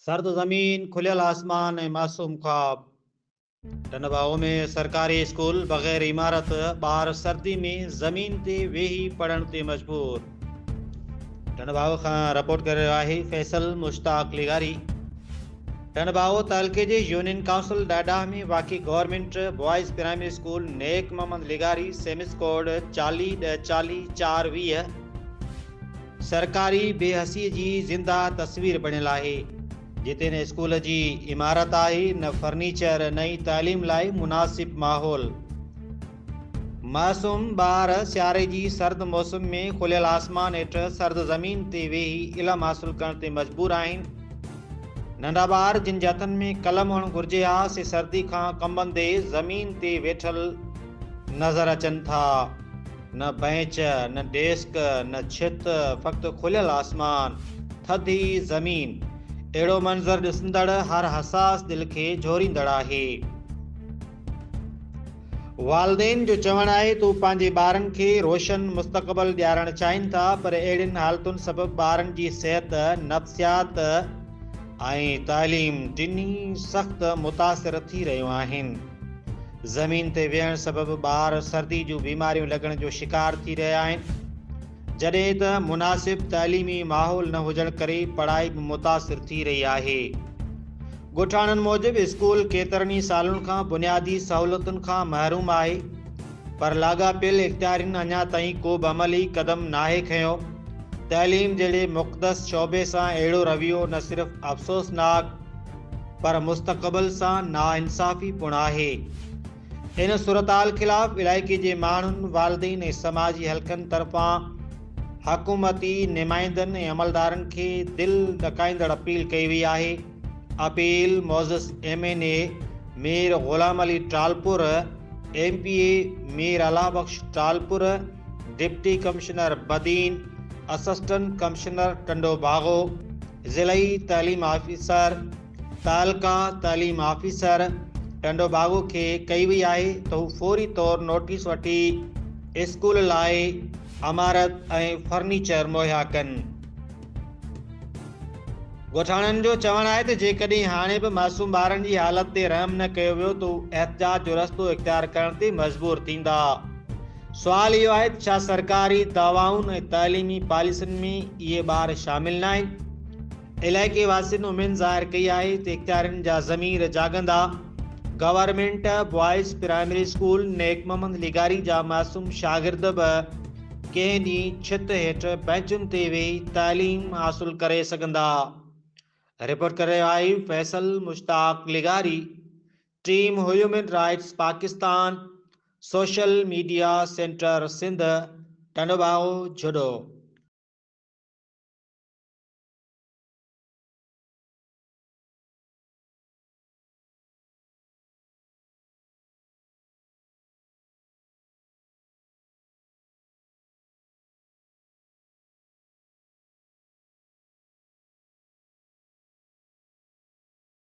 سرد زمين، کليل آسمان ۽ معصوم خواب. ٽنڊوباهو ۾ سرڪاري اسڪول بغير عمارت، ٻار سردي ۾ زمين تي ويهي پڙهڻ تي مجبور. ٽنڊوباهو کان رپورٽ ڪري رهيو آهي فيصل مشتاق لغاري. ٽنڊوباهو تعلقي جي يونين ڪائونسل ڏاڏاهه ۾ واقع government boys primary school Nek Muhammad لغاري سيمس ڪوڊ چاليهه ڏهه چاليهه چار 20 سرڪاري بي حسي جي زنده تصوير بڻيل آهي، جتي نه اسڪول جي عمارت آهي، نه فرنيچر، نه ئي تعليم لاء مناسب ماحول. معصوم ٻار سياري جي سرد موسم ۾ کليل آسمان هيٺ سرد زمين تي ويهي علم حاصل ڪرڻ تي مجبور آهن. ننڍا ٻار جن جي هٿن ۾ قلم هئڻ گهرجي ها، سي سردي کان ڪنبندي زمين تي ويٺل نظر اچن ٿا. نه بئنچ، نه ڊيسڪ، نه ڇت، فقط کليل آسمان، ٿڌي زمين. اهڙو منظر ڏسندڙ هر حساس دل کي جهوريندڙ آهي. والدين جو چوڻ آهي ته هو پنهنجي ٻارن کي روشن مستقبل ڏيارڻ چاهين ٿا پر اهڙين حالتن سبب ٻارن جي صحت، نفسيات ۽ تعليم ٽنهي سخت متاثر ٿي رهيون آهن. زمين تي ويهڻ سبب ٻار سردي جون بيماريون لڳڻ جو شڪار ٿي رهيا آهن، جڏهن ته مناسب تعليمي ماحول نه هجڻ ڪري پڙهائي به متاثر ٿي رهي آهي. ڳوٺاڻن موجب اسڪول ڪيترن ئي سالن کان بنيادي سهولتن کان محروم آهي، پر لاڳاپيل اختيارين اڃا تائين ڪو به عملي قدم ناهي کنيو. تعليم جهڙي مقدس شعبي سان اهڙو رويو نه صرف افسوسناڪ پر مستقبل سان ناانصافي پڻ آهي. ان صورتحال خلاف علائقي جي ماڻهن، والدين ۽ سماجي حلقن طرفان حڪومتي نمائندن ۽ عملدارن کي دل ڏڪائيندڙ اپيل ڪئي وئي آهي. اپيل معزز M N A Mir Ghulam Ali Talpur, M P A Mir Allah Bakhsh Talpur, deputy commissioner Badin, assistant commissioner Tando Bago, ضلعي تعليم آفيسر، تعلقه تعليم آفيسر ٽنڊوباگو کي ڪئي وئي آهي ته هو فوري طور نوٽيس وٺي اسڪول لاء عمارت ۽ فرنيچر مهيا ڪن. ڳوٺاڻن جو چوڻ آهي ته جيڪڏهن هاڻي به معصوم ٻارن جي حالت تي رحم نه ڪيو ويو ته هو احتجاج جو رستو اختيار ڪرڻ تي مجبور ٿيندا. سوال اهو آهي ته ڇا سرڪاري دعوائن ۽ تعليمي پاليسين ۾ اهي ٻار شامل ناهن؟ علائقي واسين اميد ظاهر ڪئي آهي ته اختيارين جا ضمير جاڳندا. Government boys primary school Nek Muhammad لغاري جا معصوم شاگرد به ڪنهن ڏينهن ڇت هيٺ بئنچن تي ويهي تعليم حاصل ڪري سگهندا. رپورٽ ڪري رهيو آهي فيصل مشتاق لغاري، team human rights Pakistan, social media centre Sindh, Tando Bago, Jhuddo.